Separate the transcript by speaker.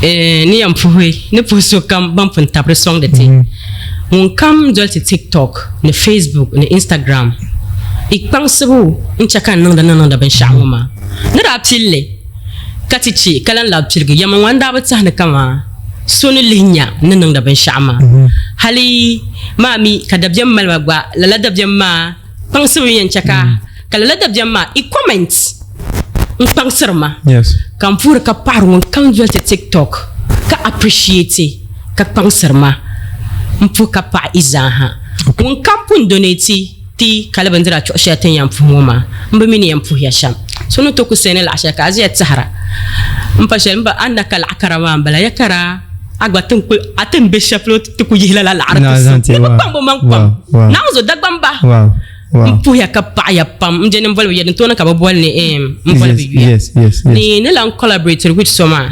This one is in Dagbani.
Speaker 1: Eh, ni yɛn puhi ni puhi sokam ban pun tabiri sɔŋdi ti. Ŋun kam doli ti TikTok ni Facebook ni Instagram i kpaŋsibu n-chɛ ka n niŋdi ni niŋdi binshɛɣu ŋɔ maa. Ni daa pili li ka ti chɛ ka lan labi piligi, yɛma ŋɔ n daa bi tɛhi ni kaman so ni lihi nya n ni niŋdi binshɛɣu maa. Hali maa mi ka dabiɛm mali ma gba, lala dabiɛm maa kpaŋsibu n-yɛn chɛ ka ka lala dabiɛm maa i comment n kpaŋsiri ma ka n puhiri ka paɣiri ŋun kam doli ti TikTok ka appreciate ka kpaŋsiri ma n puhi ka paɣi i zaaha. Ŋun kam pun donate ti ka li bindira chuɣu shɛli ti ni yɛn puhi ŋɔ maa m bi mi ni yɛn puhiya shɛm. So ni tooi ku sani laɣ shɛli ka a ʒiya tɛhira m pa shɛli m ba a ni na ka laɣ kara maa m bala ya kara a gba ti ni a ti ni be shɛli polo ti ku yihi lala laɣiri ti so ni bi kpaŋ bɛ maŋ pam. Naawuni zo Dagbamba n puhiya ka paɣiya pam n je ni m boli bɛ ya din tooni ka bɛ boli ni n boli bɛ yuya ni ni lan collaborate with so maa.